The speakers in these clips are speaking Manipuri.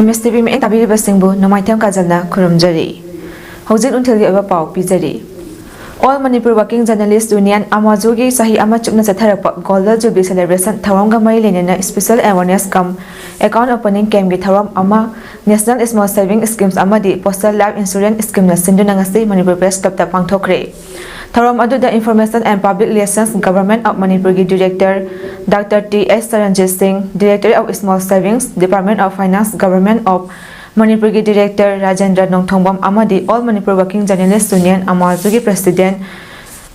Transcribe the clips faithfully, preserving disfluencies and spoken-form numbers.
ꯑꯦꯝ ꯑꯦꯁ ꯇꯤ ꯚꯤ ꯃꯤꯠꯌꯦꯡ ꯇꯥꯕꯤꯔꯤꯕꯁꯤꯡꯕꯨ ꯅꯣꯡꯃꯥꯏꯊꯦꯝ ꯀꯥꯖꯜꯅ ꯈꯨꯔꯨꯝꯖꯔꯤ꯫ ꯍꯧꯖꯤꯛ ꯅꯨꯡꯊꯤꯜꯒꯤ ꯑꯣꯏꯕ ꯄꯥꯎ ꯄꯤꯖꯔꯤ꯫ All Manipur Working Journalist Union, ꯑꯃꯥꯖꯨꯒꯤ ꯆꯍꯤ ꯑꯃ ꯆꯨꯞꯅ ꯆꯠꯊꯔꯛꯄ Golden Jubilee Celebration ꯊꯧꯔꯝꯒ ꯃꯔꯤ ꯂꯩꯅꯅ Special Awareness cum Account Opening Campꯀꯤ ꯊꯧꯔꯝ ꯑꯃ, National Small Saving Schemes ꯑꯃꯗꯤ Postal Life Insurance Schemeꯅ ꯁꯤꯟꯗꯨꯅ ꯉꯁꯤ ꯃꯅꯤꯄꯨꯔ Press Clubꯇ ꯄꯥꯡꯊꯣꯛꯈ꯭ꯔꯦ꯫ ꯊꯧꯔꯝ ꯑꯗꯨꯗ Information and Public Relations, Government of Manipurꯒꯤ Director Doctor T S Charanjit Singh, Directorate of Small Savings, Department of Finance, Government of ꯃꯅꯤꯄꯨꯔꯒꯤ Director ꯔꯥꯖꯦꯟꯗ꯭ꯔ ꯅꯣꯡꯊꯣꯡꯕꯝ ꯑꯃꯗꯤ All Manipur Working Journalist Union, ꯑꯃꯥꯖꯨꯒꯤ President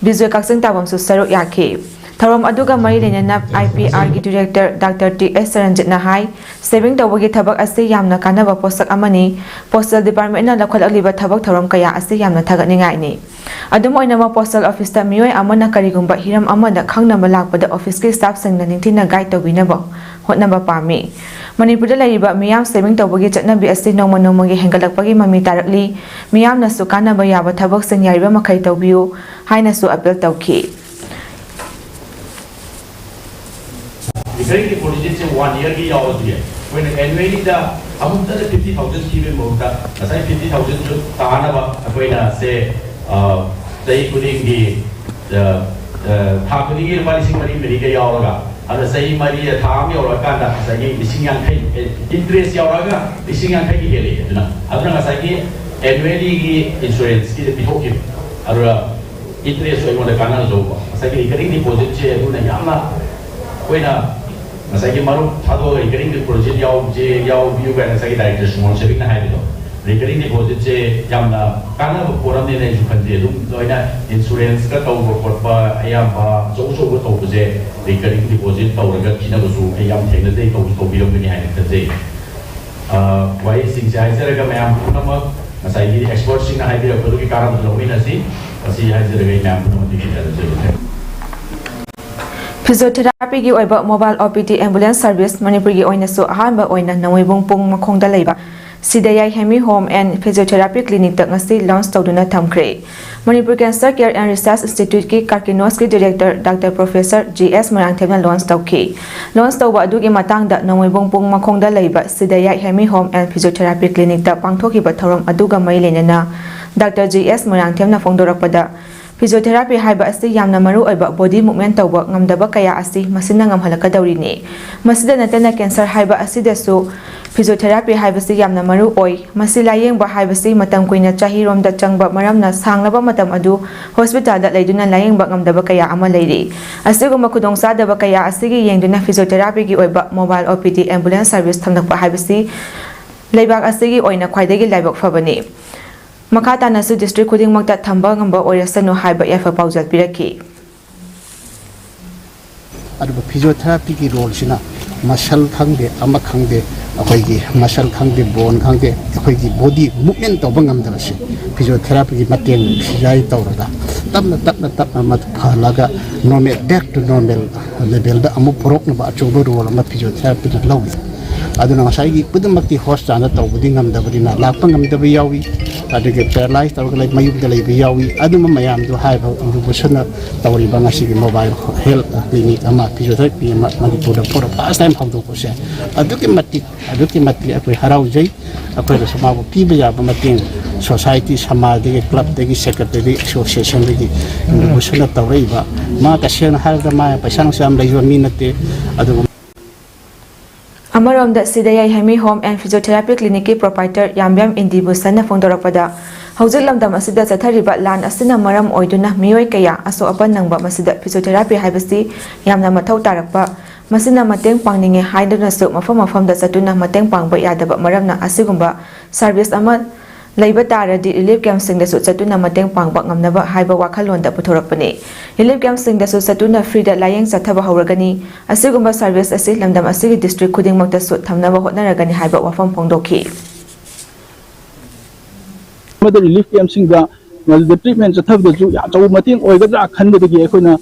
Bijoy ꯀꯛꯆꯤꯡ ꯇꯥꯕꯝꯁꯨ ꯁꯔꯨꯛ ꯌꯥꯈꯤ꯫ ꯊꯧꯔꯝ ꯑꯗꯨꯒ ꯃꯔꯤ ꯂꯩꯅꯅ ꯑꯥꯏ ꯄꯤ ꯑꯥꯔꯒꯤ Director Doctor ꯇꯤ ꯑꯦꯁ ꯆꯔꯟꯖꯤꯠꯅ ꯍꯥꯏ, saving ꯇꯧꯕꯒꯤ ꯊꯕꯛ ꯑꯁꯤ ꯌꯥꯝꯅ ꯀꯥꯟꯅꯕ ꯄꯣꯠꯁꯛ ꯑꯃꯅꯤ꯫ Postal Departmentꯅ ꯂꯧꯈꯠꯂꯛꯂꯤꯕ ꯊꯕꯛ ꯊꯧꯔꯝ ꯀꯌꯥ ꯑꯁꯤ ꯌꯥꯝꯅ ꯊꯥꯒꯠꯅꯤꯡꯉꯥꯏꯅꯤ꯫ ꯑꯗꯨꯝ ꯑꯣꯏꯅꯃꯛ, Postal Officeꯇ ꯃꯤꯑꯣꯏ ꯑꯃꯅ ꯀꯔꯤꯒꯨꯝꯕ ꯍꯤꯔꯝ ꯑꯃꯗ ꯈꯪꯅꯕ ꯂꯥꯛꯄꯗ officeꯀꯤ staffꯁꯤꯡꯅ ꯅꯤꯡꯊꯤꯅ guide ꯇꯧꯕꯤꯅꯕ ꯍꯣꯠꯅꯕ ꯄꯥꯝꯃꯤ꯫ ꯃꯅꯤꯄꯨꯔꯗ ꯂꯩꯔꯤꯕ ꯃꯤꯌꯥꯝ saving ꯇꯧꯕꯒꯤ ꯆꯠꯅꯕꯤ ꯑꯁꯤ ꯅꯣꯡꯃ ꯅꯣꯡꯃꯒꯤ ꯍꯦꯟꯒꯠꯂꯛꯄꯒꯤ ꯃꯃꯤ ꯇꯥꯔꯛꯂꯤ꯫ ꯃꯤꯌꯥꯝꯅꯁꯨ ꯀꯥꯟꯅꯕ ꯌꯥꯕ ꯊꯕꯛꯁꯤꯡ ꯌꯥꯔꯤꯕ ꯃꯈꯩ ꯇꯧꯕꯤꯌꯨ ꯍꯥꯏꯅꯁꯨ appeal ꯇꯧꯈꯤ꯫ Recurring depositꯁꯦ one yearꯒꯤ ꯌꯥꯎꯔꯁꯨ ꯌꯥꯏ꯫ ꯑꯩꯈꯣꯏꯅ annuallyꯗ ꯑꯃꯨꯛꯇꯗ fifty thousand ꯊꯤꯕꯒꯤ ꯃꯍꯨꯠꯇ ꯉꯁꯥꯏ fifty thousandꯁꯨ ꯇꯥꯅꯕ ꯑꯩꯈꯣꯏꯅ ꯁꯦ, ꯑ, ꯆꯍꯤ ꯈꯨꯗꯤꯡꯒꯤ, ꯑ, ꯑ, ꯊꯥ ꯈꯨꯗꯤꯡꯒꯤ ꯂꯨꯄꯥ ꯂꯤꯁꯤꯡ ꯃꯔꯤ ꯃꯔꯤꯒ ꯌꯥꯎꯔꯒ, ꯑꯗ ꯆꯍꯤ ꯃꯔꯤ, ꯊꯥ ꯑꯃ ꯌꯧꯔꯀꯥꯟꯗ ꯉꯁꯥꯏꯒꯤ ꯂꯤꯁꯤꯡ ꯌꯥꯡꯈꯩ, ꯑꯦ, interest ꯌꯥꯎꯔꯛꯑꯒ ꯂꯤꯁꯤꯡ ꯌꯥꯡꯈꯩꯒꯤ ꯍꯦꯜꯂꯛꯑꯦ꯫ ꯑꯗꯨꯅ, ꯑꯗꯨꯅ ꯉꯁꯥꯏꯒꯤ annuallyꯒꯤ insuranceꯀꯤꯗ ꯄꯤꯊꯣꯛꯈꯤꯕ꯫ ꯑꯗꯨꯒ interestꯁꯨ ꯑꯩꯉꯣꯟꯗ ꯀꯥꯟꯅꯖꯧꯕ꯫ ꯉꯁꯥꯏꯒꯤ recurring depositꯁꯦ ꯑꯗꯨꯅ ꯌꯥꯝꯅ ꯑꯩꯈꯣꯏꯅ ꯉꯁꯥꯏꯒꯤ ꯃꯔꯨꯞ ꯊꯥꯗꯣꯛꯑꯒ recurring deposit ꯌꯥꯎꯁꯦ, ꯌꯥꯎꯕꯤꯌꯨ ꯀꯥꯏꯅ ꯉꯁꯥꯏꯒꯤ Director ꯁꯨꯃꯣꯟ ꯁꯦꯕꯤꯛꯅ ꯍꯥꯏꯕꯗꯣ, recurring depositꯁꯦ ꯌꯥꯝꯅ ꯀꯥꯟꯅꯕ ꯄꯣꯠ ꯑꯃꯅꯦꯅ ꯑꯩꯁꯨ ꯈꯟꯖꯩ꯫ ꯑꯗꯨꯝ ꯂꯣꯏꯅ insuranceꯀ ꯇꯧꯕ ꯈꯣꯠꯄ ꯑꯌꯥꯝꯕ ꯑꯆꯧ ꯑꯆꯧꯕ ꯇꯧꯕꯁꯦ recurring deposit ꯇꯧꯔꯒ ꯄꯤꯅꯕꯁꯨ ꯑꯩ ꯌꯥꯝ ꯊꯦꯡꯅꯖꯩ, ꯇꯧꯁꯨ ꯇꯧꯕꯤꯔꯝꯒꯅꯤ ꯍꯥꯏꯅ ꯈꯟꯖꯩ꯫ ꯑ, ꯋꯥꯍꯩꯁꯤꯡꯁꯦ ꯍꯥꯏꯖꯔꯒ ꯃꯌꯥꯝ ꯄꯨꯝꯅꯃꯛ ꯉꯁꯥꯏꯒꯤ expertꯁꯤꯡꯅ ꯍꯥꯏꯕꯤꯔꯛꯄꯗꯨꯒꯤ ꯀꯥꯟꯅꯕꯁꯨ ꯂꯧꯃꯤꯟꯅꯁꯤ꯫ ꯃꯁꯤ ꯍꯥꯏꯖꯔꯒ ꯑꯩ ꯃꯌꯥꯝ ꯄꯨꯝꯅꯃꯛꯇꯒꯤ ꯌꯥꯖꯖꯔꯒꯦ꯫ Physiotherapyꯒꯤ ꯑꯣꯏꯕ mobile O P D ambulance service ꯃꯅꯤꯄꯨꯔꯒꯤ ꯑꯣꯏꯅꯁꯨ ꯑꯍꯥꯟꯕ ꯑꯣꯏꯅ ꯅꯣꯡꯃꯩꯕꯨꯡ ꯄꯨꯡ ꯃꯈꯣꯡꯗ ꯂꯩꯕ ꯁꯤꯗꯌꯥꯏ ꯍꯦꯃꯤ ꯍꯣꯝ ꯑꯦꯟ ꯐꯤꯖꯤꯑꯣꯊꯦꯔꯥꯄꯤ ꯀ꯭ꯂꯤꯅꯤꯛꯇ ꯉꯁꯤ ꯂꯣꯟꯆ ꯇꯧꯗꯨꯅ ꯊꯝꯈ꯭ꯔꯦ꯫ Manipur cancer care and research ꯏꯟꯁꯇꯤꯇ꯭ꯌꯨꯠꯀꯤ ꯀꯥꯔꯀꯤꯅꯣꯁꯀꯤ director doctor professor G S ꯃꯣꯏꯔꯥꯡꯊꯦꯝꯅ ꯂꯣꯟꯆ ꯇꯧꯈꯤ꯫ ꯂꯣꯟꯆ ꯇꯧꯕ ꯑꯗꯨꯒꯤ ꯃꯇꯥꯡꯗ ꯅꯣꯡꯃꯩꯕꯨꯡ ꯄꯨꯡ ꯃꯈꯣꯡꯗ ꯂꯩꯕ ꯁꯤꯗꯌꯥꯏ ꯍꯦꯃꯤ ꯍꯣꯝ ꯑꯦꯟ ꯐꯤꯖꯤꯑꯣꯊꯦꯔꯥꯄꯤ ꯀ꯭ꯂꯤꯅꯤꯛꯇ ꯄꯥꯡꯊꯣꯛꯈꯤꯕ ꯊꯧꯔꯝ ꯑꯗꯨꯒ ꯃꯔꯤ ꯂꯩꯅꯅ ꯗꯥꯛꯇꯔ ꯖꯤ ꯑꯦꯁ ꯃꯣꯏꯔꯥꯡꯊꯦꯝꯅ ꯐꯣꯡꯗꯣꯔꯛꯄꯗ, ꯐꯤꯖꯤꯑꯣꯊꯦꯔꯥꯄꯤ ꯍꯥꯏꯕ ꯑꯁꯤ ꯌꯥꯝꯅ ꯃꯔꯨ ꯑꯣꯏꯕ ꯕꯣꯗꯤ ꯃꯨꯚꯃꯦꯟ ꯇꯧꯕ ꯉꯝꯗꯕ ꯀꯌꯥ ꯑꯁꯤ ꯃꯁꯤꯅ ꯉꯝꯍꯜꯂꯛꯀꯗꯧꯔꯤꯅꯤ꯫ ꯃꯁꯤꯗ ꯅꯠꯇꯅ ꯀꯦꯟꯁꯔ ꯍꯥꯏꯕ ꯑꯁꯤꯗꯁꯨ ꯐꯤꯖꯤꯑꯣꯊꯦꯔꯥꯄꯤ ꯍꯥꯏꯕꯁꯤ ꯌꯥꯝꯅ ꯃꯔꯨ ꯑꯣꯏ꯫ ꯃꯁꯤ ꯂꯥꯌꯦꯡꯕ ꯍꯥꯏꯕꯁꯤ ꯃꯇꯝ ꯀꯨꯏꯅ ꯆꯍꯤꯔꯣꯝꯗ ꯆꯪꯕ ꯃꯔꯝꯅ ꯁꯥꯡꯂꯕ ꯃꯇꯝ ꯑꯗꯨ ꯍꯣꯁꯄꯤꯇꯥꯜꯗ ꯂꯩꯗꯨꯅ ꯂꯥꯌꯦꯡꯕ ꯉꯝꯗꯕ ꯀꯌꯥ ꯑꯃ ꯂꯩꯔꯤ꯫ ꯑꯁꯤꯒꯨꯝꯕ ꯈꯨꯗꯣꯡꯆꯥꯗꯕ ꯀꯌꯥ ꯑꯁꯤꯒꯤ ꯌꯦꯡꯗꯨꯅ ꯐꯤꯖꯤꯑꯣꯊꯦꯔꯥꯄꯤꯒꯤ ꯑꯣꯏꯕ ꯃꯣꯕꯥꯏꯜ ꯑꯣ ꯄꯤ ꯗꯤ ꯑꯦꯝꯕꯨꯂꯦꯟꯁ ꯁꯔꯚꯤꯁ ꯊꯝꯂꯛꯄ ꯍꯥꯏꯕꯁꯤ ꯂꯩꯕꯥꯛ ꯑꯁꯤꯒꯤ ꯑꯣꯏꯅ ꯈ꯭ꯋꯥꯏꯗꯒꯤ ꯂꯥꯏꯕꯛ ꯐꯕꯅꯤ꯫ ꯃꯈꯥ ꯇꯥꯅꯁꯨ ꯗꯤꯁꯇ꯭ꯔꯤꯛ ꯈꯨꯗꯤꯡꯃꯛꯇ ꯊꯝꯕ ꯉꯝꯕ ꯑꯣꯏꯔꯁꯅꯨ ꯍꯥꯏꯕ ꯌꯥꯏꯐ ꯄꯥꯎꯖꯦꯜ ꯄꯤꯔꯛꯈꯤ꯫ ꯑꯗꯨꯒ ꯐꯤꯖꯤꯑꯣꯊꯦꯔꯥꯄꯤꯒꯤ ꯔꯣꯜꯁꯤꯅ ꯃꯁꯜ ꯈꯪꯗꯦ, ꯑꯃ ꯈꯪꯗꯦ, ꯑꯩꯈꯣꯏꯒꯤ ꯃꯁꯜ ꯈꯪꯗꯦ, ꯕꯣꯟ ꯈꯪꯗꯦ, ꯑꯩꯈꯣꯏꯒꯤ ꯕꯣꯗꯤ ꯃꯨꯞꯃꯦꯟ ꯇꯧꯕ ꯉꯝꯗꯕꯁꯦ ꯐꯤꯖꯤꯑꯣꯊꯦꯔꯥꯄꯤꯒꯤ ꯃꯇꯦꯡ ꯁꯤꯖꯥꯏ ꯇꯧꯔꯒ ꯇꯞꯅ ꯇꯞꯅ ꯇꯞꯅ ꯃꯗꯨ ꯐꯍꯜꯂꯒ ꯅꯣꯔꯃꯦꯜ, ꯕꯦꯛ ꯇꯨ ꯅꯣꯔꯃꯦꯜ ꯂꯦꯚꯦꯜꯗ ꯑꯃꯨꯛ ꯄꯨꯔꯛꯅꯕ ꯑꯆꯧꯕ ꯔꯣꯜ ꯑꯃ ꯐꯤꯖꯤꯑꯣꯊꯦꯔꯥꯄꯤꯅ ꯂꯧꯏ꯫ ꯑꯗꯨꯅ ꯉꯁꯥꯏꯒꯤ ꯈꯨꯗꯤꯡꯃꯛꯇꯤ ꯍꯣꯁꯄꯤꯇꯥꯜꯗ ꯇꯧꯕꯗꯤ ꯉꯝꯗꯕꯅꯤꯅ, ꯂꯥꯛꯄ ꯉꯝꯗꯕ ꯌꯥꯎꯏ, ꯑꯗꯒꯤ ꯄꯦꯔꯥꯂꯥꯏꯁ ꯇꯧꯔꯒ ꯂꯩ, ꯃꯌꯨꯝꯗ ꯂꯩꯕ ꯌꯥꯎꯏ꯫ ꯑꯗꯨꯝꯕ ꯃꯌꯥꯝꯗꯨ ꯍꯥꯏꯔꯤꯕ ꯏꯟꯗꯤꯕꯤꯖꯨꯋꯦꯜꯅ ꯇꯧꯔꯤꯕ ꯉꯁꯤꯒꯤ ꯃꯣꯕꯥꯏꯜ ꯍꯦꯜꯊ ꯀ꯭ꯂꯤꯅꯤꯛ ꯑꯃ, ꯐꯤꯖꯤꯑꯣꯊꯦꯔꯥꯄꯤ ꯑꯃ ꯃꯅꯤꯄꯨꯔꯗ ꯐꯣꯔ ꯐꯥꯔꯁ ꯇꯥꯏꯝ ꯍꯧꯗꯣꯛꯄꯁꯦ ꯑꯗꯨꯛꯀꯤ ꯃꯇꯤꯛ, ꯑꯗꯨꯛꯀꯤ ꯃꯇꯤꯛ ꯑꯩꯈꯣꯏ ꯍꯔꯥꯎꯖꯩ꯫ ꯑꯩꯈꯣꯏꯅꯁꯨ ꯃꯥꯕꯨ ꯄꯤꯕ ꯌꯥꯕ ꯃꯇꯦꯡ ꯁꯣꯁꯥꯏꯇꯤ, ꯁꯃꯥꯖꯗꯒꯤ, ꯀ꯭ꯂꯕꯇꯒꯤ, ꯁꯦꯀ꯭ꯔꯦꯇꯔꯤ, ꯑꯦꯁꯣꯁꯤꯌꯦꯁꯟꯗꯒꯤ ꯏꯟꯗꯤꯕꯤꯖꯨꯋꯦꯜꯅ ꯇꯧꯔꯛꯏꯕ꯫ ꯃꯥ ꯇꯁꯦꯡꯅ ꯍꯥꯏꯔꯕꯗ ꯃꯥ ꯄꯩꯁꯥ ꯅꯨꯡꯁꯥ ꯌꯥꯝ ꯂꯩꯕ ꯃꯤ ꯅꯠꯇꯦ꯫ ꯑꯗꯨꯒ ꯑꯃꯔꯣꯝꯗ ꯁꯤꯗꯌꯥꯏ ꯍꯦꯃꯤ ꯍꯣꯝ ꯑꯦꯟ ꯐꯤꯖꯤꯑꯣꯊꯦꯔꯥꯄꯤ ꯀ꯭ꯂꯤꯅꯤꯛꯀꯤ ꯄ꯭ꯔꯣꯄꯥꯏꯇꯔ ꯌꯥꯝꯕꯦꯝ ꯏꯟꯗꯤꯕꯨꯁꯟꯅ ꯐꯣꯡꯗꯣꯔꯛꯄꯗ, ꯍꯧꯖꯤꯛ ꯂꯝꯗꯝ ꯑꯁꯤꯗ ꯆꯠꯊꯔꯤꯕ ꯂꯥꯟ ꯑꯁꯤꯅ ꯃꯔꯝ ꯑꯣꯏꯗꯨꯅ ꯃꯤꯑꯣꯏ ꯀꯌꯥ ꯑꯁꯣꯛ ꯑꯄꯟ ꯅꯪꯕ, ꯃꯁꯤꯗ ꯐꯤꯖꯤꯑꯣꯊꯦꯔꯥꯄꯤ ꯍꯥꯏꯕꯁꯤ ꯌꯥꯝꯅ ꯃꯊꯧ ꯇꯥꯔꯛꯄ, ꯃꯁꯤꯅ ꯃꯇꯦꯡ ꯄꯥꯡꯅꯤꯡꯉꯦ ꯍꯥꯏꯗꯨꯅꯁꯨ ꯃꯐꯝ ꯃꯐꯝꯗ ꯆꯠꯇꯨꯅ ꯃꯇꯦꯡ ꯄꯥꯡꯕ ꯌꯥꯗꯕ ꯃꯔꯝꯅ ꯑꯁꯤꯒꯨꯝꯕ ꯁꯔꯚꯤꯁ ꯑꯃ ꯂꯩꯕ ꯇꯥꯔꯗꯤ ꯔꯤꯂꯤꯐ ꯀꯦꯝꯞꯁꯤꯡꯗꯁꯨ ꯆꯠꯇꯨꯅ ꯃꯇꯦꯡ ꯄꯥꯡꯕ ꯉꯝꯅꯕ ꯍꯥꯏꯕ ꯋꯥꯈꯜꯂꯣꯟꯗ ꯄꯨꯊꯣꯔꯛꯄꯅꯤ꯫ ꯔꯤꯂꯤꯐ ꯀꯦꯝꯞꯁꯤꯡꯗꯁꯨ ꯆꯠꯇꯨꯅ ꯐ꯭ꯔꯤꯗ ꯂꯥꯌꯦꯡ ꯆꯠꯊꯕ ꯍꯧꯔꯒꯅꯤ꯫ ꯑꯁꯤꯒꯨꯝꯕ ꯁꯔꯚꯤꯁ ꯑꯁꯤ ꯂꯝꯗꯝ ꯑꯁꯤꯒꯤ ꯗꯤꯁꯇ꯭ꯔꯤꯛ ꯈꯨꯗꯤꯡꯃꯛꯇꯁꯨ ꯊꯝꯅꯕ ꯍꯣꯠꯅꯔꯒꯅꯤ ꯍꯥꯏꯕ ꯋꯥꯐꯝ ꯐꯣꯡꯗꯣꯛꯈꯤ꯫ ꯑꯃꯗꯤ ꯔꯤꯂꯤꯐ ꯀꯦꯝꯞꯁꯤꯡꯗ ꯃꯗꯨꯗ ꯇ꯭ꯔꯤꯠꯃꯦꯟ ꯆꯠꯊꯕꯗꯁꯨ ꯌꯥꯝ ꯑꯆꯧꯕ ꯃꯇꯦꯡ ꯑꯣꯏꯒꯗ꯭ꯔꯥ ꯈꯟꯕꯗꯒꯤ ꯑꯩꯈꯣꯏꯅ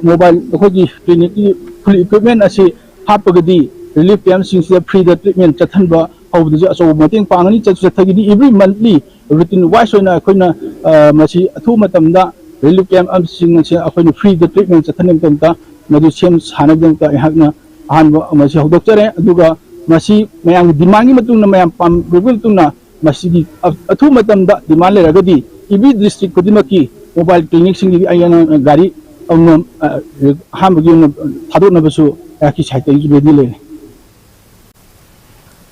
ꯃꯣꯕꯥꯏꯜ, ꯑꯩꯈꯣꯏꯒꯤ ꯀ꯭ꯂꯤꯅꯤꯛꯀꯤ ꯐꯨꯜ ꯏꯀ꯭ꯋꯤꯞꯃꯦꯟ ꯑꯁꯤ ꯍꯥꯞꯄꯒꯗꯤ ꯔꯤꯂꯤꯐ ꯀꯦꯝꯞꯁꯤꯡꯁꯤꯗ ꯐ꯭ꯔꯤꯗ ꯇ꯭ꯔꯤꯠꯃꯦꯟ ꯆꯠꯍꯟꯕ ꯐꯥꯎꯕꯗꯁꯨ ꯑꯆꯧꯕ ꯃꯇꯦꯡ ꯄꯥꯡꯒꯅꯤ꯫ ꯆꯠꯁꯨ ꯆꯠꯊꯒꯅꯤ꯫ Every monthly routine wise ꯑꯣꯏꯅ ꯑꯩꯈꯣꯏꯅ, ꯑ, ꯃꯁꯤ ꯑꯊꯨꯕ ꯃꯇꯝꯗ relief camp ꯑꯃꯁꯤꯡ ꯑꯁꯤ ꯑꯩꯈꯣꯏꯅ free ꯗ treatment ꯆꯠꯊꯅꯕꯒꯤꯗꯃꯛꯇ ꯃꯗꯨ ꯁꯦꯝ ꯁꯥꯅꯕꯒꯤꯗꯃꯛꯇ ꯑꯩꯍꯥꯛꯅ ꯑꯍꯥꯟꯕ ꯃꯁꯤ ꯍꯧꯗꯣꯛꯆꯔꯦ꯫ ꯑꯗꯨꯒ ꯃꯁꯤ ꯃꯌꯥꯝꯒꯤ demand ꯒꯤ ꯃꯇꯨꯡ ꯏꯟꯅ, ꯃꯌꯥꯝ ꯄꯥꯝꯕꯒꯤ ꯃꯇꯨꯡ ꯏꯟꯅ ꯃꯁꯤꯒꯤ ꯑ-, ꯑꯊꯨꯕ ꯃꯇꯝꯗ demand ꯂꯩꯔꯒꯗꯤ every district ꯈꯨꯗꯤꯡꯃꯛꯀꯤ mobile clinic ꯁꯤꯡꯒꯤ ꯑꯩꯅ ꯒꯥꯔꯤ ꯑꯃꯃꯝ, ꯑ, ꯑꯍꯥꯟꯕꯒꯤ ꯑꯣꯏꯅ ꯊꯥꯗꯣꯛꯅꯕꯁꯨ ꯑꯩꯍꯥꯛꯀꯤ side ꯇꯒꯤꯁꯨ ready ꯂꯩꯔꯦ꯫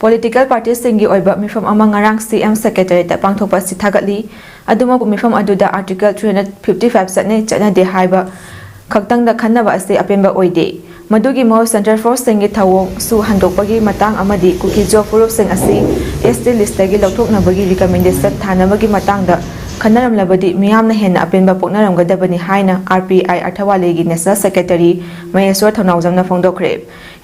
Political party ꯁꯤꯡꯒꯤ ꯑꯣꯏꯕ ꯃꯤꯐꯝ ꯑꯃ ꯉꯔꯥꯡ C M Secretariat ꯇ ꯄꯥꯡꯊꯣꯛꯄ ꯑꯁꯤ ꯊꯥꯒꯠꯂꯤ꯫ ꯑꯗꯨꯃꯛꯄꯨ ꯃꯤꯐꯝ ꯑꯗꯨꯗ Article three hundred fifty five ꯆꯠꯅꯩ ꯆꯠꯅꯗꯦ ꯍꯥꯏꯕ ꯈꯛꯇꯪꯗ ꯈꯟꯅꯕ ꯑꯁꯤ ꯑꯄꯦꯟꯕ ꯑꯣꯏꯗꯦ꯫ ꯃꯗꯨꯒꯤ ꯃꯍꯨꯠ Central Force ꯁꯤꯡꯒꯤ ꯊꯧꯑꯣꯡꯁꯨ ꯍꯟꯗꯣꯛꯄꯒꯤ ꯃꯇꯥꯡ ꯑꯃꯗꯤ ꯀꯨꯀꯤ-ꯖꯣ ꯐꯨꯔꯨꯞꯁꯤꯡ ꯑꯁꯤ S T list ꯇꯒꯤ ꯂꯧꯊꯣꯛꯅꯕꯒꯤ recommendation ꯊꯥꯅꯕꯒꯤ ꯃꯇꯥꯡꯗ ꯈꯟꯅꯔꯝꯂꯕꯗꯤ ꯃꯤꯌꯥꯝꯅ ꯍꯦꯟꯅ ꯑꯄꯦꯟꯕ ꯄꯣꯛꯅꯔꯝꯒꯗꯕꯅꯤ ꯍꯥꯏꯅ R P I ꯑꯔꯊꯋꯥꯂꯤꯒꯤ National Secretary ꯃꯍꯦꯁ꯭ꯋꯔ ꯊꯧꯅꯥꯎꯖꯝꯅ ꯐꯣꯡꯗꯣꯛꯈ꯭ꯔꯦ꯫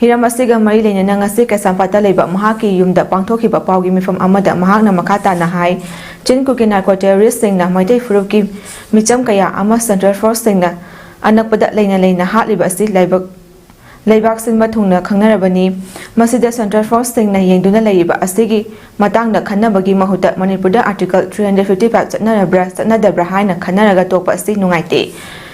ꯍꯤꯔꯝ ꯑꯁꯤꯒ ꯃꯔꯤ ꯂꯩꯅꯅ ꯉꯁꯤ ꯀꯩꯁꯥꯝꯄꯥꯠꯇ ꯂꯩꯕ ꯃꯍꯥꯛꯀꯤ ꯌꯨꯝꯗ ꯄꯥꯡꯊꯣꯛꯈꯤꯕ ꯄꯥꯎꯒꯤ ꯃꯤꯐꯝ ꯑꯃꯗ ꯃꯍꯥꯛꯅ ꯃꯈꯥ ꯇꯥꯅ ꯍꯥꯏ, ꯆꯤꯟ ꯀꯨꯀꯤ narco terrorist ꯁꯤꯡꯅ ꯃꯩꯇꯩ ꯐꯨꯔꯨꯞꯀꯤ ꯃꯤꯆꯝ ꯀꯌꯥ ꯑꯃ Central Force ꯁꯤꯡꯅ ꯑꯅꯛꯄꯗ ꯂꯩꯅ ꯂꯩꯅ ꯍꯥꯠꯂꯤꯕ ꯑꯁꯤ ꯂꯥꯏꯕꯛ, ꯂꯩꯕꯥꯛ ꯁꯤꯟꯕ ꯊꯨꯡꯅ ꯈꯪꯅꯔꯕꯅꯤ꯫ ꯃꯁꯤꯗ Central Force ꯁꯤꯡꯅ ꯌꯦꯡꯗꯨꯅ ꯂꯩꯔꯤꯕ ꯑꯁꯤꯒꯤ ꯃꯇꯥꯡꯗ ꯈꯟꯅꯕꯒꯤ ꯃꯍꯨꯠꯇ ꯃꯅꯤꯄꯨꯔꯗ Article three hundred fifty five ꯆꯠꯅꯔꯕ꯭ꯔꯥ ꯆꯠꯅꯗꯕ꯭ꯔꯥ ꯍꯥꯏꯅ ꯈꯟꯅꯔꯒ ꯇꯣꯛꯄ ꯑꯁꯤ ꯅꯨꯡꯉꯥꯏꯇꯦ꯫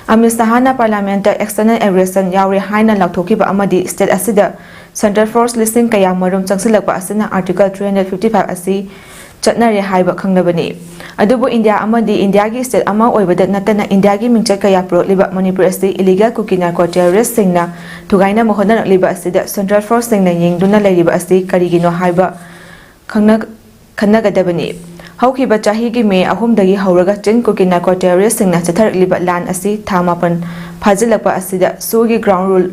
ꯑꯃꯤꯠ ꯁꯍꯥꯅ Parliament ꯇ external aggression ꯌꯥꯎꯔꯦ ꯍꯥꯏꯅ ꯂꯥꯎꯊꯣꯛꯈꯤꯕ ꯑꯃꯗꯤ state ꯑꯁꯤꯗ Central Force ꯂꯤꯁꯤꯡ ꯀꯌꯥ ꯃꯔꯨꯝ ꯆꯪꯁꯤꯜꯂꯛꯄ ꯑꯁꯤꯅ Article three hundred fifty five ꯑꯁꯤ ꯆꯠꯅꯔꯦ ꯍꯥꯏꯕ ꯈꯪꯂꯕꯅꯤ꯫ ꯑꯗꯨꯕꯨ ꯏꯟꯗꯤꯌꯥ ꯑꯃꯗꯤ ꯏꯟꯗꯤꯌꯥꯒꯤ state ꯑꯃ ꯑꯣꯏꯕꯗ ꯅꯠꯇꯅ ꯏꯟꯗꯤꯌꯥꯒꯤ ꯃꯤꯡꯆꯠ ꯀꯌꯥ ꯄꯨꯔꯛꯂꯤꯕ ꯃꯅꯤꯄꯨꯔ ꯑꯁꯤ illegal ꯀꯨꯀꯤ narco terrorist ꯁꯤꯡꯅ ꯊꯨꯒꯥꯏꯅꯕ ꯍꯣꯠꯅꯔꯛꯂꯤꯕ ꯑꯁꯤꯗ Central Force ꯁꯤꯡꯅ ꯌꯦꯡꯗꯨꯅ ꯂꯩꯔꯤꯕ ꯑꯁꯤ ꯀꯔꯤꯒꯤꯅꯣ ꯍꯥꯏꯕ ꯈꯪꯅ-, ꯈꯟꯅꯒꯗꯕꯅꯤ꯫ ꯍꯧꯈꯤꯕ ꯆꯍꯤꯒꯤ May ꯑꯍꯨꯝꯗꯒꯤ ꯍꯧꯔꯒ ꯆꯤꯟ ꯀꯨꯀꯤ narco terrorist ꯁꯤꯡꯅ ꯆꯠꯊꯔꯛꯂꯤꯕ ꯂꯥꯟ ꯑꯁꯤ ꯊꯥ ꯃꯥꯄꯟ ꯐꯥꯖꯤꯜꯂꯛꯄ ꯑꯁꯤꯗ ꯁꯨꯒꯤ ground rule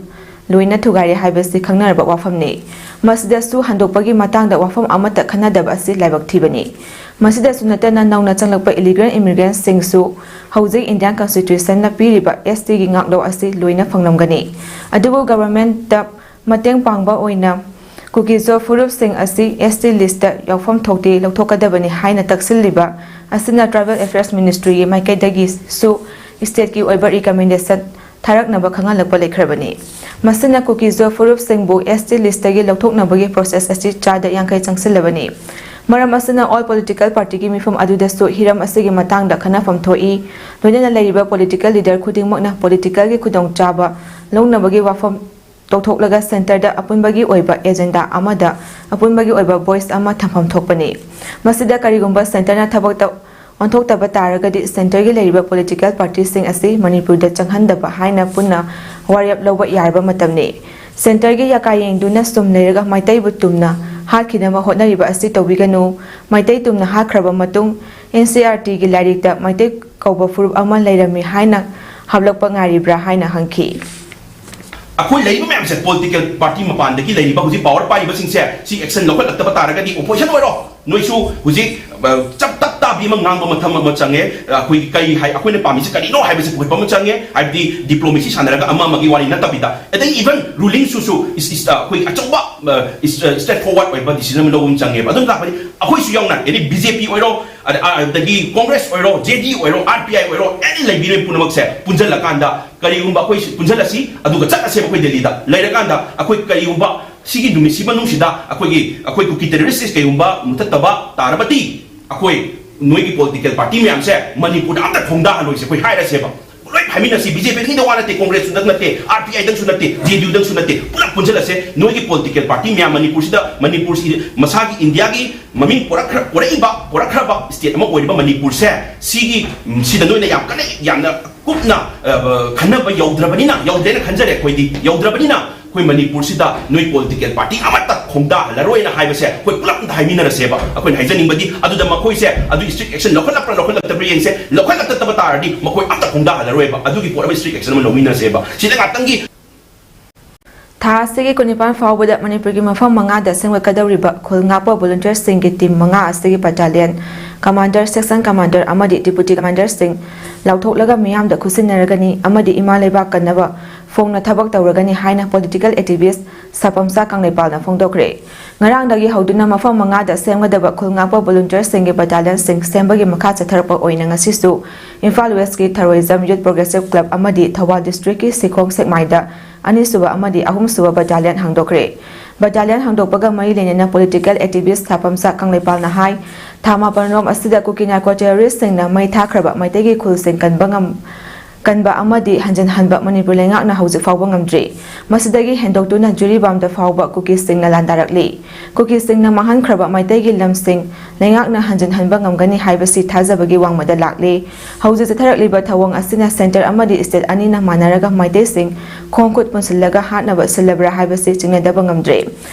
ꯂꯣꯏꯅ ꯊꯨꯒꯥꯏꯔꯦ ꯍꯥꯏꯕꯁꯤ ꯈꯪꯅꯔꯕ ꯋꯥꯐꯝꯅꯤ꯫ ꯃꯁꯤꯗ ꯁꯨ ꯍꯟꯗꯣꯛꯄꯒꯤ ꯃꯇꯥꯡꯗ ꯋꯥꯐꯝ ꯑꯃꯠꯇ ꯈꯟꯅꯗꯕ ꯑꯁꯤ ꯂꯥꯏꯕꯛ ꯊꯤꯕꯅꯤ꯫ ꯃꯁꯤꯗꯁꯨ ꯅꯠꯇꯅ ꯅꯧꯅ ꯆꯪꯂꯛꯄ illegal immigrant ꯁꯤꯡꯁꯨ ꯍꯧꯖꯤꯛ Indian Constitution ꯅ ꯄꯤꯔꯤꯕ S T ꯒꯤ ꯉꯥꯛꯂꯧ ꯑꯁꯤ ꯂꯣꯏꯅ ꯐꯪꯂꯝꯒꯅꯤ꯫ ꯑꯗꯨꯕꯨ government ꯇ ꯃꯇꯦꯡ ꯄꯥꯡꯕ ꯑꯣꯏꯅ ꯀꯨꯀꯤ-ꯖꯣ ꯐꯨꯔꯨꯞꯁꯤꯡ ꯑꯁꯤ S T list ꯇ ꯌꯥꯎꯐꯝ ꯊꯣꯛꯇꯦ, ꯂꯧꯊꯣꯛꯀꯗꯕꯅꯤ ꯍꯥꯏꯅ ꯇꯛꯁꯤꯜꯂꯤꯕ ꯑꯁꯤꯅ Tribal Affairs Ministry ꯒꯤ ꯃꯥꯏꯀꯩꯗꯒꯤꯁꯨ state ꯀꯤ ꯑꯣꯏꯕ recommendation ꯊꯥꯔꯛꯅꯕ ꯈꯪꯍꯜꯂꯛꯄ ꯂꯩꯈ꯭ꯔꯕꯅꯤ꯫ ꯃꯁꯤꯅ ꯀꯨꯀꯤꯖꯣ ꯐꯨꯔꯨꯞꯁꯤꯡꯕꯨ S T list ꯇꯒꯤ ꯂꯧꯊꯣꯛꯅꯕꯒꯤ process ꯑꯁꯤ ꯆꯥꯗ ꯌꯥꯡꯈꯩ ꯆꯪꯁꯤꯜꯂꯕꯅꯤ꯫ ꯃꯔꯝ ꯑꯁꯤꯅ all political party ꯒꯤ ꯃꯤꯐꯝ ꯑꯗꯨꯗꯁꯨ ꯍꯤꯔꯝ ꯑꯁꯤꯒꯤ ꯃꯇꯥꯡꯗ ꯈꯟꯅꯐꯝ ꯊꯣꯛꯏ꯫ ꯂꯣꯏꯅꯅ ꯂꯩꯔꯤꯕ political leader ꯈꯨꯗꯤꯡꯃꯛꯅ political ꯒꯤ ꯈꯨꯗꯣꯡꯆꯥꯕ ꯂꯧꯅꯕꯒꯤ ꯋꯥꯐꯝ ꯇꯧꯊꯣꯛꯂꯒ centre ꯗ ꯑꯄꯨꯟꯕꯒꯤ ꯑꯣꯏꯕ agenda ꯑꯃꯗ ꯑꯄꯨꯟꯕꯒꯤ ꯑꯣꯏꯕ voice ꯑꯃ ꯊꯝꯐꯝ ꯊꯣꯛꯄꯅꯤ꯫ ꯃꯁꯤꯗ ꯀꯔꯤꯒꯨꯝꯕ centre ꯅ ꯊꯕꯛꯇ ꯑꯣꯟꯊꯣꯛꯇꯕ ꯇꯥꯔꯒꯗꯤ centre ꯒꯤ ꯂꯩꯔꯤꯕ political party ꯁꯤꯡ ꯑꯁꯤ ꯃꯅꯤꯄꯨꯔꯗ ꯆꯪꯍꯟꯗꯕ ꯍꯥꯏꯅ ꯄꯨꯟꯅ ꯋꯥꯔꯦꯞ ꯂꯧꯕ ꯌꯥꯔꯕ ꯃꯇꯝꯅꯤ꯫ Centre ꯒꯤ ꯌꯥꯀꯥ ꯌꯦꯡꯗꯨꯅ ꯁꯨꯝ ꯂꯩꯔꯒ ꯃꯩꯇꯩꯕꯨ ꯇꯨꯝꯅ ꯍꯥꯠꯈꯤꯅꯕ ꯍꯣꯠꯅꯔꯤꯕ ꯑꯁꯤ ꯇꯧꯕꯤꯒꯅꯨ꯫ ꯃꯩꯇꯩ ꯇꯨꯝꯅ ꯍꯥꯠꯈ꯭ꯔꯕ ꯃꯇꯨꯡ N C E R T ꯒꯤ ꯂꯥꯏꯔꯤꯛꯇ ꯃꯩꯇꯩ ꯀꯧꯕ ꯐꯨꯔꯨꯞ ꯑꯃ ꯂꯩꯔꯝꯃꯤ ꯍꯥꯏꯅ ꯍꯥꯞꯂꯛꯄ ꯉꯥꯏꯔꯤꯕ꯭ꯔꯥ ꯍꯥꯏꯅ ꯍꯪꯈꯤ꯫ ꯑꯩꯈꯣꯏ ꯂꯩꯔꯤꯕ ꯃꯌꯥꯝꯁꯦ, political party ꯃꯄꯥꯟꯗꯒꯤ ꯂꯩꯔꯤꯕ ꯍꯧꯖꯤꯛ power ꯄꯥꯏꯔꯤꯕꯁꯤꯡꯁꯦ, ꯁꯤ action ꯂꯧꯈꯠꯂꯛꯇꯕ ꯇꯥꯔꯒꯗꯤ opposition ꯑꯣꯏꯔꯣ, ꯅꯣꯏꯁꯨ ꯍꯧꯖꯤꯛ, ꯑ, ꯆꯞ ꯇꯞ ꯇꯥꯕꯤ ꯑꯃ ꯉꯥꯡꯕ ꯃꯊꯧ ꯑꯃ ꯆꯪꯉꯦ꯫ ꯑ, ꯑꯩꯈꯣꯏꯒꯤ ꯀꯔꯤ ꯍꯥꯏ, ꯑꯩꯈꯣꯏꯅ ꯄꯥꯝꯃꯤꯁꯤ ꯀꯔꯤꯅꯣ ꯍꯥꯏꯕꯁꯤ ꯄꯨꯈꯠꯄ ꯑꯃ ꯆꯪꯉꯦ꯫ ꯍꯥꯏꯕꯗꯤ diplomacy ꯁꯥꯟꯅꯔꯒ ꯑꯃ ꯑꯃꯒꯤ ꯋꯥꯔꯤ ꯅꯠꯇꯕꯤꯗ, ꯑꯗꯩ even ruling ꯁꯨ, ꯁꯨ is, is, ꯑ, ꯑꯩꯈꯣꯏ ꯑꯆꯧꯕ, ꯑ, is, ꯑ, straightforward ꯑꯣꯏꯕ decision ꯑꯃ ꯂꯧꯕ ꯑꯃ ꯆꯪꯉꯦꯕ꯫ ꯑꯗꯨꯝ ꯇꯥꯛꯄꯗꯤ ꯑꯩꯈꯣꯏꯁꯨ ꯌꯥꯎꯅ, any B J P ꯑꯣꯏꯔꯣ, ꯑꯗ-, ꯑꯗꯒꯤ Congress ꯑꯣꯏꯔꯣ, J D U ꯑꯣꯏꯔꯣ, R P I ꯑꯣꯏꯔꯣ, any ꯂꯩꯕꯤꯔꯤꯕ ꯄꯨꯝꯅꯃꯛꯁꯦ ꯄꯨꯟꯁꯤꯜꯂꯀꯥꯟꯗ ꯀꯔꯤꯒꯨꯝꯕ ꯑꯩꯈꯣꯏ ꯁꯤ ꯄꯨꯟꯁꯤꯜꯂꯁꯤ, ꯑꯗꯨꯒ ꯆꯠꯂꯁꯦꯕ ꯑꯩꯈꯣꯏ ꯗꯦꯜꯂꯤꯗ꯫ ꯂꯩꯔꯀꯥꯟꯗ ꯑꯩꯈꯣꯏ ꯀꯔꯤꯒꯨꯝꯕ ꯁꯤꯒꯤ ꯅꯨꯃꯤꯠꯁꯤ ꯃꯅꯨꯡꯁꯤꯗ ꯑꯩꯈꯣꯏꯒꯤ, ꯑꯩꯈꯣꯏ ꯀꯨꯀꯤ terrorist ꯀꯩꯒꯨꯝꯕ ꯃꯨꯊꯠꯇꯕ ꯇꯥꯔꯕꯗꯤ, ꯑꯩꯈꯣꯏ ꯅꯣꯏꯒꯤ political party ꯃꯌꯥꯝꯁꯦ ꯃꯅꯤꯄꯨꯔꯗ ꯑꯝꯇ ꯈꯣꯡꯗꯥꯍꯜꯂꯣꯏꯁꯦ, ꯑꯩꯈꯣꯏ ꯍꯥꯏꯔꯁꯦꯕ꯫ ꯂꯣꯏ ꯍꯥꯏꯃꯤꯟꯅꯁꯤ, B J P ꯗꯪꯗ ꯋꯥ ꯅꯠꯇꯦ, Congress ꯗꯪ ꯅꯠꯇꯦ, R P I ꯗꯪꯁꯨ ꯅꯠꯇꯦ, J D U ꯗꯪꯁꯨ ꯅꯠꯇꯦ, ꯄꯨꯂꯞ ꯄꯨꯟꯁꯤꯜꯂꯁꯦ꯫ ꯅꯣꯏꯒꯤ political party ꯃꯌꯥꯝ ꯃꯅꯤꯄꯨꯔꯁꯤꯗ, ꯃꯅꯤꯄꯨꯔꯁꯤ ꯃꯁꯥꯒꯤ ꯏꯟꯗꯤꯌꯥꯒꯤ ꯃꯃꯤꯡ ꯄꯨꯔꯛꯈ꯭ꯔ-, ꯄꯨꯔꯛꯏꯕ, ꯄꯨꯔꯛꯈ꯭ꯔꯕ state ꯑꯃ ꯑꯣꯏꯔꯤꯕ ꯃꯅꯤꯄꯨꯔꯁꯦ, ꯁꯤꯒꯤ, ꯁꯤꯗ ꯅꯣꯏꯅ ꯌꯥꯝ ꯀꯟꯅ, ꯌꯥꯝꯅ ꯀꯨꯞꯅ, ꯑ, ꯈꯟꯅꯕ ꯌꯧꯗ꯭ꯔꯕꯅꯤꯅ, ꯌꯧꯗ꯭ꯔꯦꯅ ꯈꯟꯖꯔꯦ ꯑꯩꯈꯣꯏꯗꯤ, ꯌꯧꯗ꯭ꯔꯕꯅꯤꯅ ꯑꯩꯈꯣꯏ ꯃꯅꯤꯄꯨꯔꯁꯤꯗ ꯅꯣꯏ political party ꯑꯃꯠꯇ ꯈꯣꯡꯗꯥꯍꯜꯂꯔꯣꯏꯅ ꯍꯥꯏꯕꯁꯦ ꯑꯩꯈꯣꯏ ꯄꯨꯂꯞ ꯑꯝꯇ ꯍꯥꯏꯃꯤꯟꯅꯔꯁꯦꯕ꯫ ꯑꯩꯈꯣꯏꯅ ꯍꯥꯏꯖꯅꯤꯡꯕꯗꯤ ꯑꯗꯨꯗ ꯃꯈꯣꯏꯁꯦ ꯑꯗꯨ strict action ꯂꯧꯈꯠꯂꯛꯄ꯭ꯔꯥ ꯂꯧꯈꯠꯂꯛꯇꯕ꯭ꯔꯥ ꯌꯦꯡꯁꯦ꯫ ꯂꯧꯈꯠꯂꯛꯇꯕ ꯇꯥꯔꯗꯤ ꯃꯈꯣꯏ ꯑꯝꯇ ꯈꯣꯡꯗꯥꯍꯜꯂꯔꯣꯏꯕ꯫ ꯑꯗꯨꯒꯤ ꯄꯣꯠ ꯑꯃ strict action ꯑꯃ ꯂꯧꯃꯤꯟꯅꯁꯦꯕ꯫ ꯁꯤꯗ ꯉꯥꯛꯇꯪꯒꯤ ꯊꯥ ꯑꯁꯤꯒꯤ ꯀꯨꯟꯅꯤꯄꯥꯟ ꯐꯥꯎꯕꯗ ꯃꯅꯤꯄꯨꯔꯒꯤ ꯃꯐꯝ ꯃꯉꯥꯗ ꯁꯦꯝꯒꯠꯀꯗꯧꯔꯤꯕ ꯈꯨꯜ ꯉꯥꯛꯄ volunteer ꯁꯤꯡꯒꯤ team ꯃꯉꯥ ꯑꯁꯤꯒꯤ battalion commander, section commander ꯑꯃꯗꯤ deputy commander ꯁꯤꯡ ꯂꯥꯎꯊꯣꯛꯂꯒ ꯃꯤꯌꯥꯝꯗ ꯈꯨꯠꯁꯤꯟꯅꯔꯒꯅꯤ ꯑꯃꯗꯤ ꯏꯃꯥ ꯂꯩꯕꯥꯛ ꯀꯟꯅꯕ ꯐꯣꯡꯅ ꯊꯕꯛ ꯇꯧꯔꯒꯅꯤ ꯍꯥꯏꯅ political activist ꯁꯥꯄꯝꯆꯥ ꯀꯪꯂꯩꯄꯥꯜꯅ ꯐꯣꯡꯗꯣꯛꯈ꯭ꯔꯦ꯫ ꯉꯔꯥꯡꯗꯒꯤ ꯍꯧꯗꯨꯅ ꯃꯐꯝ ꯃꯉꯥꯗ ꯁꯦꯝꯒꯗꯕ ꯈꯨꯜ ꯉꯥꯛꯄ volunteerꯁꯤꯡꯒꯤ battalionꯁꯤꯡ ꯁꯦꯝꯕꯒꯤ ꯃꯈꯥ ꯆꯠꯊꯔꯛꯄ ꯑꯣꯏꯅ ꯉꯁꯤꯁꯨ ꯏꯝꯐꯥꯜ Westꯀꯤ ꯊꯔꯣꯏꯖꯝ Youth Progressive Club ꯑꯃꯗꯤ ꯊꯧꯕꯥꯜ districtꯀꯤ ꯁꯤꯈꯣꯡ ꯁꯦꯛꯃꯥꯏꯗ ꯑꯅꯤꯁꯨꯕ ꯑꯃꯗꯤ ꯑꯍꯨꯝꯁꯨꯕ battalion ꯍꯥꯡꯗꯣꯛꯈ꯭ꯔꯦ꯫ Battalion ꯍꯥꯡꯗꯣꯛꯄꯒ ꯃꯔꯤ ꯂꯩꯅꯅ political activist ꯁꯥꯄꯝꯆꯥ ꯀꯪꯂꯩꯄꯥꯜꯅ ꯍꯥꯏ, ꯊꯥ ꯃꯥꯄꯟꯔꯣꯝ ꯑꯁꯤꯗ ꯀꯨꯀꯤ narco terroristꯁꯤꯡꯅ ꯃꯩ ꯊꯥꯈ꯭ꯔꯕ ꯃꯩꯇꯩꯒꯤ ꯈꯨꯜꯁꯤꯡ ꯀꯟꯕ ꯉꯝ-, ꯀꯟꯕ ꯑꯃꯗꯤ ꯍꯟꯖꯤꯟꯍꯟꯕ ꯃꯅꯤꯄꯨꯔ ꯂꯩꯉꯥꯛꯅ ꯍꯧꯖꯤꯛ ꯐꯥꯎꯕ ꯉꯝꯗ꯭ꯔꯤ꯫ ꯃꯁꯤꯗꯒꯤ ꯍꯦꯟꯗꯣꯛꯇꯨꯅ ꯖꯤꯔꯤꯕꯥꯝꯗ ꯐꯥꯎꯕ ꯀꯨꯀꯤꯁꯤꯡꯅ ꯂꯥꯟꯗꯥꯔꯛꯂꯤ꯫ ꯀꯨꯀꯤꯁꯤꯡꯅ ꯃꯥꯡꯍꯟꯈ꯭ꯔꯕ ꯃꯩꯇꯩꯒꯤ ꯂꯝꯁꯤꯡ ꯂꯩꯉꯥꯛꯅ ꯍꯟꯖꯤꯟꯍꯟꯕ ꯉꯝꯒꯅꯤ ꯍꯥꯏꯕꯁꯤ ꯊꯥꯖꯕꯒꯤ ꯋꯥꯡꯃꯗ ꯂꯥꯛꯂꯤ꯫ ꯍꯧꯖꯤꯛ ꯆꯠꯊꯔꯛꯂꯤꯕ ꯊꯧꯑꯣꯡ ꯑꯁꯤꯅ centre ꯑꯃꯗꯤ state ꯑꯅꯤꯅ ꯃꯥꯟꯅꯔꯒ ꯃꯩꯇꯩꯁꯤꯡ ꯈꯣꯡ ꯈꯨꯠ ꯄꯨꯟꯁꯤꯜꯂꯒ ꯍꯥꯠꯅꯕ ꯁꯤꯜꯂꯕ꯭ꯔꯥ ꯍꯥꯏꯕꯁꯤ ꯆꯤꯡꯅꯗꯕ ꯉꯝꯗ꯭ꯔꯤ꯫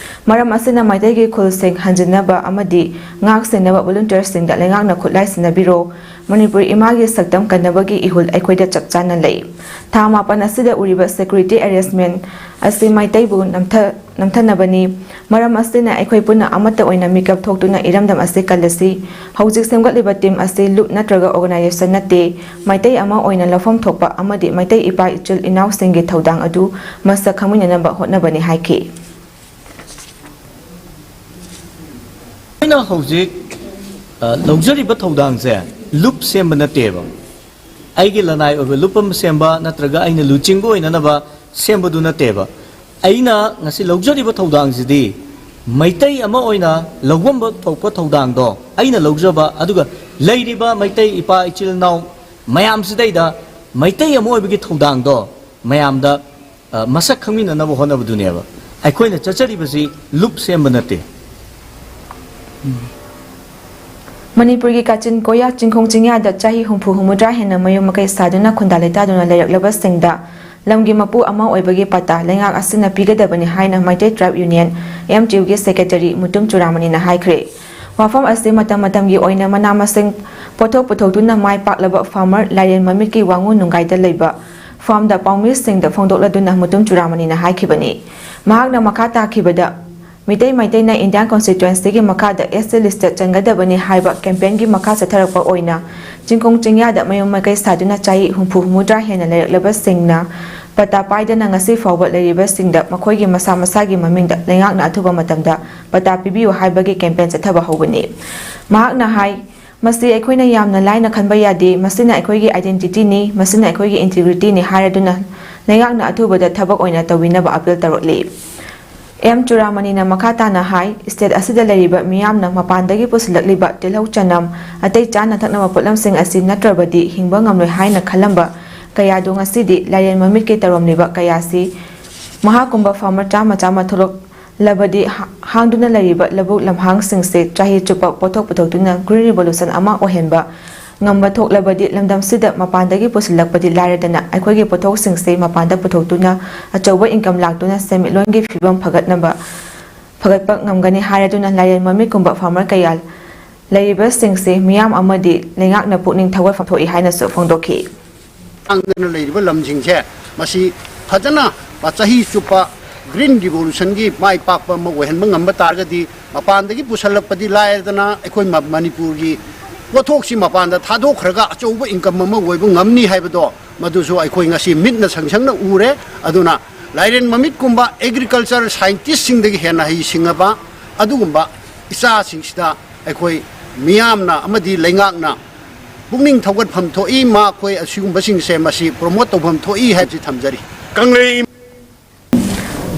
ꯃꯔꯝ ꯑꯁꯤꯅ ꯃꯩꯇꯩꯒꯤ ꯈꯨꯜꯁꯤꯡ ꯍꯟꯖꯤꯟꯅꯕ ꯑꯃꯗꯤ ꯉꯥꯛ ꯁꯦꯟꯅꯕ volunteerꯁꯤꯡꯗ ꯂꯩꯉꯥꯛꯅ ꯈꯨꯠꯂꯥꯏ ꯁꯤꯟꯅꯕꯤꯔꯣ꯫ ꯃꯅꯤꯄꯨꯔ ꯏꯃꯥꯒꯤ ꯁꯛꯇꯝ ꯀꯟꯅꯕꯒꯤ ꯏꯍꯨꯜ ꯑꯩꯈꯣꯏꯗ ꯆꯞ ꯆꯥꯅ ꯂꯩ꯫ ꯊꯥ ꯃꯥꯄꯟ ꯑꯁꯤꯗ ꯎꯔꯤꯕ security arrangement ꯑꯁꯤ ꯃꯩꯇꯩꯕꯨ ꯅꯝꯊ-, ꯅꯝꯊꯅꯕꯅꯤ꯫ ꯃꯔꯝ ꯑꯁꯤꯅ ꯑꯩꯈꯣꯏ ꯄꯨꯟꯅ ꯑꯃꯠꯇ ꯑꯣꯏꯅ ꯃꯤꯀꯞ ꯊꯣꯛꯇꯨꯅ ꯏꯔꯝꯗꯝ ꯑꯁꯤ ꯀꯜꯂꯁꯤ꯫ ꯍꯧꯖꯤꯛ ꯁꯦꯝꯒꯠꯂꯤꯕ team ꯑꯁꯤ ꯂꯨꯞ ꯅꯠꯇ꯭ꯔꯒ organization ꯅꯠꯇꯦ꯫ ꯃꯩꯇꯩ ꯑꯃ ꯑꯣꯏꯅ ꯂꯧꯐꯝ ꯊꯣꯛꯄ ꯑꯃꯗꯤ ꯃꯩꯇꯩ ꯏꯄꯥ ꯏꯆꯤꯜ ꯏꯅꯥꯎꯁꯤꯡꯒꯤ ꯊꯧꯗꯥꯡ ꯑꯗꯨ ꯃꯁꯛ ꯈꯪꯃꯤꯟꯅꯅꯕ ꯍꯣꯠꯅꯕꯅꯤ ꯍꯥꯏꯈꯤ꯫ ꯑꯩꯅ ꯍꯧꯖꯤꯛ, ꯑ, ꯂꯧꯖꯔꯤꯕ ꯊꯧꯗꯥꯡꯁꯦ ꯂꯨꯞ ꯁꯦꯝꯕ ꯅꯠꯇꯦꯕ꯫ ꯑꯩꯒꯤ ꯂꯅꯥꯏ ꯑꯣꯏꯕ ꯂꯨꯞ ꯑꯃ ꯁꯦꯝꯕ ꯅꯠꯇ꯭ꯔꯒ ꯑꯩꯅ ꯂꯨꯆꯤꯡꯕ ꯑꯣꯏꯅꯅꯕ ꯁꯦꯝꯕꯗꯨ ꯅꯠꯇꯦꯕ꯫ ꯑꯩꯅ ꯉꯁꯤ ꯂꯧꯖꯔꯤꯕ ꯊꯧꯗꯥꯡꯁꯤꯗꯤ ꯃꯩꯇꯩ ꯑꯃ ꯑꯣꯏꯅ ꯂꯧꯐꯝ ꯊꯣꯛꯄ ꯊꯧꯗꯥꯡꯗꯣ ꯑꯩꯅ ꯂꯧꯖꯕ, ꯑꯗꯨꯒ ꯂꯩꯔꯤꯕ ꯃꯩꯇꯩ ꯏꯄꯥ ꯏꯆꯤꯜ ꯏꯅꯥꯎ ꯃꯌꯥꯝꯁꯤꯗꯩꯗ ꯃꯩꯇꯩ ꯑꯃ ꯑꯣꯏꯕꯒꯤ ꯊꯧꯗꯥꯡꯗꯣ ꯃꯌꯥꯝꯗ, ꯑ, ꯃꯁꯛ ꯈꯪꯃꯤꯟꯅꯅꯕ ꯍꯣꯠꯅꯕꯗꯨꯅꯦꯕ꯫ ꯑꯩꯈꯣꯏꯅ ꯆꯠꯆꯔꯤꯕꯁꯤ ꯂꯨꯞ ꯁꯦꯝꯕ ꯅꯠꯇꯦ꯫ ꯃꯅꯤꯄꯨꯔꯒꯤ ꯀꯥꯆꯤꯟ ꯀꯣꯌꯥ ꯆꯤꯡꯈꯣꯡ ꯆꯤꯡꯌꯥꯗ ꯆꯍꯤ ꯍꯨꯝꯐꯨ ꯍꯨꯝꯐꯨꯇꯔꯥ ꯍꯦꯟꯅ ꯃꯌꯨꯝ ꯃꯀꯩ ꯁꯥꯗꯨꯅ ꯈꯨꯟꯗꯥ ꯂꯩꯇꯥꯗꯨꯅ ꯂꯩꯔꯛꯂꯕꯁꯤꯡꯗ ꯂꯝꯒꯤ ꯃꯄꯨ ꯑꯃ ꯑꯣꯏꯕꯒꯤ ꯄꯇꯥ ꯂꯩꯉꯥꯛ ꯑꯁꯤꯅ ꯄꯤꯒꯗꯕꯅꯤ ꯍꯥꯏꯅ Meitei Tribe Union, M T Uꯒꯤ secretary Mutum ꯆꯨꯔꯥꯃꯅꯤꯅ ꯍꯥꯏꯈ꯭ꯔꯦ꯫ ꯋꯥꯐꯝ ꯑꯁꯤ ꯃꯇꯝ ꯃꯇꯝꯒꯤ ꯑꯣꯏꯅ ꯃꯅꯥ ꯃꯁꯤꯡ ꯄꯣꯠꯊꯣꯛ ꯄꯨꯊꯣꯛꯇꯨꯅ ꯃꯥꯏ ꯄꯥꯛꯂꯕ farmer ꯂꯥꯏꯔꯦꯟ ꯃꯃꯤꯠꯀꯤ ꯋꯥꯉꯨ ꯅꯨꯡꯒꯥꯏꯗ ꯂꯩꯕ farmꯗ ꯄꯥꯎꯃꯤꯁꯤꯡꯗ ꯐꯣꯡꯗꯣꯛꯂꯗꯨꯅ ꯃꯨꯇꯨꯝ ꯆꯨꯔꯥꯃꯅꯤꯅ ꯍꯥꯏꯈꯤꯕꯅꯤ꯫ ꯃꯍꯥꯛꯅ ꯃꯈꯥ ꯇꯥꯈꯤꯕꯗ, ꯃꯤꯇꯩ ꯃꯩꯇꯩꯅ Indian Constituencyꯒꯤ ꯃꯈꯥꯗ S T listꯇ ꯆꯟꯒꯗꯕꯅꯤ ꯍꯥꯏꯕ campaignꯒꯤ ꯃꯈꯥ ꯆꯠꯊꯔꯛꯄ ꯑꯣꯏꯅ ꯆꯤꯡꯈꯣꯡ ꯆꯤꯡꯌꯥꯗ ꯃꯌꯨꯝ ꯃꯀꯩ ꯁꯥꯗꯨꯅ ꯆꯍꯤ ꯍꯨꯝꯐꯨ ꯍꯨꯝꯐꯨꯇꯔꯥ ꯍꯦꯟꯅ ꯂꯩꯔꯛꯂꯕꯁꯤꯡꯅ ꯄꯇꯥ ꯄꯥꯏꯗꯅ ꯉꯁꯤ ꯐꯥꯎꯕ ꯂꯩꯔꯤꯕꯁꯤꯡꯗ ꯃꯈꯣꯏꯒꯤ ꯃꯁꯥ ꯃꯁꯥꯒꯤ ꯃꯃꯤꯡꯗ ꯂꯩꯉꯥꯛꯅ ꯑꯊꯨꯕ ꯃꯇꯝꯗ ꯄꯇꯥ ꯄꯤꯕꯤꯌꯨ ꯍꯥꯏꯕꯒꯤ ꯀꯦꯝꯄꯦꯟ ꯆꯠꯊꯕ ꯍꯧꯒꯅꯤ꯫ ꯃꯍꯥꯛꯅ ꯍꯥꯏ, "ꯃꯁꯤ ꯑꯩꯈꯣꯏꯅ ꯌꯥꯝꯅ ꯂꯥꯏꯅ ꯈꯟꯕ ꯌꯥꯗꯦ, ꯃꯁꯤꯅ ꯑꯩꯈꯣꯏꯒꯤ identityꯅꯤ, ꯃꯁꯤꯅ ꯑꯩꯈꯣꯏꯒꯤ integrityꯅꯤ" ꯍꯥꯏꯔꯗꯨꯅ ꯂꯩꯉꯥꯛꯅ ꯑꯊꯨꯕꯗ ꯊꯕꯛ ꯑꯣꯏꯅ ꯇꯧꯕꯤꯅꯕ ꯑꯄꯤꯜ ꯇꯧꯔꯛꯂꯤ꯫ ꯑꯦꯝ ꯆꯨꯔꯥꯃꯅꯤꯅ ꯃꯈꯥ ꯇꯥꯅ ꯍꯥꯏ, state ꯑꯁꯤꯗ ꯂꯩꯔꯤꯕ ꯃꯤꯌꯥꯝꯅ ꯃꯄꯥꯟꯗꯒꯤ ꯄꯨꯁꯤꯜꯂꯛꯂꯤꯕ ꯇꯤꯜꯍꯧ ꯆꯅꯝ, ꯑꯇꯩ ꯆꯥꯅ ꯊꯛꯅꯕ ꯄꯣꯠꯂꯝꯁꯤꯡ ꯑꯁꯤ ꯅꯠꯇ꯭ꯔꯕꯗꯤ ꯍꯤꯡꯕ ꯉꯝꯂꯣꯏ ꯍꯥꯏꯅ ꯈꯜꯂꯝꯕ ꯀꯌꯥꯗꯨ ꯉꯁꯤꯗꯤ ꯂꯥꯏꯔꯦꯟ ꯃꯃꯤꯠꯀꯤ ꯇꯧꯔꯝꯂꯤꯕ ꯀꯌꯥꯁꯤ ꯃꯍꯥꯀꯨꯝꯕ farmer ꯆꯥꯝꯃ ꯆꯥꯝꯃ ꯊꯣꯛꯂꯛꯂꯕꯗꯤ ꯍꯥ-, ꯍꯥꯡꯗꯨꯅ ꯂꯩꯔꯤꯕ ꯂꯧꯕꯨꯛ ꯂꯝꯍꯥꯡꯁꯤꯡꯁꯦ ꯆꯍꯤ ꯆꯨꯞꯄ ꯄꯣꯠꯊꯣꯛ ꯄꯨꯊꯣꯛꯇꯨꯅ green revolution ꯑꯃ ꯑꯣꯏꯍꯟꯕ ꯉꯝꯕ ꯊꯣꯛꯂꯕꯗꯤ ꯂꯝꯗꯝꯁꯤꯗ ꯃꯄꯥꯟꯗꯒꯤ ꯄꯨꯁꯤꯜꯂꯛꯄꯗꯤ ꯂꯥꯏꯔꯗꯅ ꯑꯩꯈꯣꯏꯒꯤ ꯄꯣꯠꯊꯣꯛꯁꯤꯡꯁꯦ ꯃꯄꯥꯟꯗ ꯄꯨꯊꯣꯛꯇꯨꯅ ꯑꯆꯧꯕ income ꯂꯥꯛꯇꯨꯅ ꯁꯦꯟꯃꯤꯠꯂꯣꯟꯒꯤ ꯐꯤꯕꯝ ꯐꯒꯠꯅꯕ, ꯐꯒꯠꯄ ꯉꯝꯒꯅꯤ ꯍꯥꯏꯔꯗꯨꯅ ꯂꯥꯏꯔꯦꯟ ꯃꯃꯤꯠꯀꯨꯝꯕ farmer ꯀꯌꯥ ꯂꯩꯔꯤꯕꯁꯤꯡꯁꯤ ꯃꯤꯌꯥꯝ ꯑꯃꯗꯤ ꯂꯩꯉꯥꯛꯅ ꯄꯨꯛꯅꯤꯡ ꯊꯧꯒꯠꯐꯝ ꯊꯣꯛꯏ ꯍꯥꯏꯅꯁꯨ ꯐꯣꯡꯗꯣꯛꯈꯤ꯫ ꯍꯥꯡꯗꯅ ꯂꯩꯔꯤꯕ ꯂꯝꯁꯤꯡꯁꯦ ꯃꯁꯤ ꯐꯖꯅ ꯆꯍꯤ ꯆꯨꯞꯄ green revolutionꯒꯤ ꯃꯥꯏ ꯄꯥꯛꯄ ꯑꯃ ꯑꯣꯏꯍꯟꯕ ꯉꯝꯕ ꯇꯥꯔꯒꯗꯤ ꯃꯄꯥꯟꯗꯒꯤ ꯄꯨꯁꯜꯂꯛꯄꯗꯤ ꯂꯥꯏꯔꯗꯅ ꯑꯩꯈꯣꯏ ꯃ-, ꯃꯅꯤꯄꯨꯔꯒꯤ ꯄꯣꯠꯊꯣꯛꯁꯤ ꯃꯄꯥꯟꯗ ꯊꯥꯗꯣꯛꯈ꯭ꯔꯒ ꯑꯆꯧꯕ income ꯑꯃ ꯑꯣꯏꯕ ꯉꯝꯅꯤ ꯍꯥꯏꯕꯗꯣ ꯃꯗꯨꯁꯨ ꯑꯩꯈꯣꯏ ꯉꯁꯤ ꯃꯤꯠꯅ ꯁꯪ ꯁꯪꯅ ꯎꯔꯦ꯫ ꯑꯗꯨꯅ ꯂꯥꯏꯔꯦꯟ ꯃꯃꯤꯠꯀꯨꯝꯕ agriculture scientistꯁꯤꯡꯗꯒꯤ ꯍꯦꯟꯅ ꯍꯩꯁꯤꯡꯉꯕ ꯑꯗꯨꯒꯨꯝꯕ ꯏꯆꯥꯁꯤꯡꯁꯤꯗ ꯑꯩꯈꯣꯏ ꯃꯤꯌꯥꯝꯅ ꯑꯃꯗꯤ ꯂꯩꯉꯥꯛꯅ ꯄꯨꯛꯅꯤꯡ ꯊꯧꯒꯠꯐꯝ ꯊꯣꯛꯏ, ꯃꯈꯣꯏ ꯑꯁꯤꯒꯨꯝꯕꯁꯤꯡꯁꯦ ꯃꯁꯤ promote ꯇꯧꯐꯝ ꯊꯣꯛꯏ ꯍꯥꯏꯕꯁꯤ ꯊꯝꯖꯔꯤ꯫ ꯀꯪꯂꯩ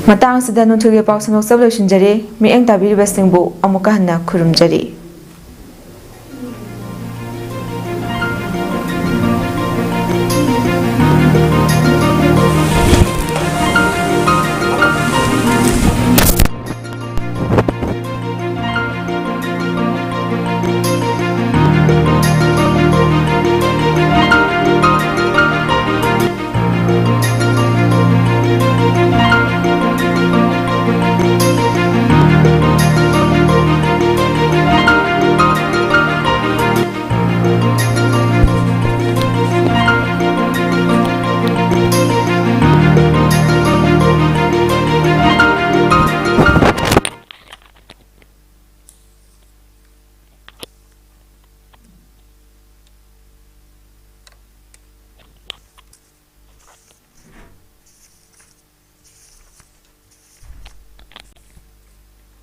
ꯃꯇꯥꯡ ꯑꯁꯤꯗ ꯅꯨꯡꯊꯤꯜꯒꯤ ꯄꯥꯎ ꯁꯟꯗꯣꯛꯆꯕ ꯂꯣꯏꯁꯤꯟꯖꯔꯦ꯫ ꯃꯤꯠꯌꯦꯡ ꯇꯥꯕꯤꯔꯤꯕꯁꯤꯡꯕꯨ ꯑꯃꯨꯛꯀ ꯍꯟꯅ ꯈꯨꯔꯨꯝꯖꯔꯤ꯫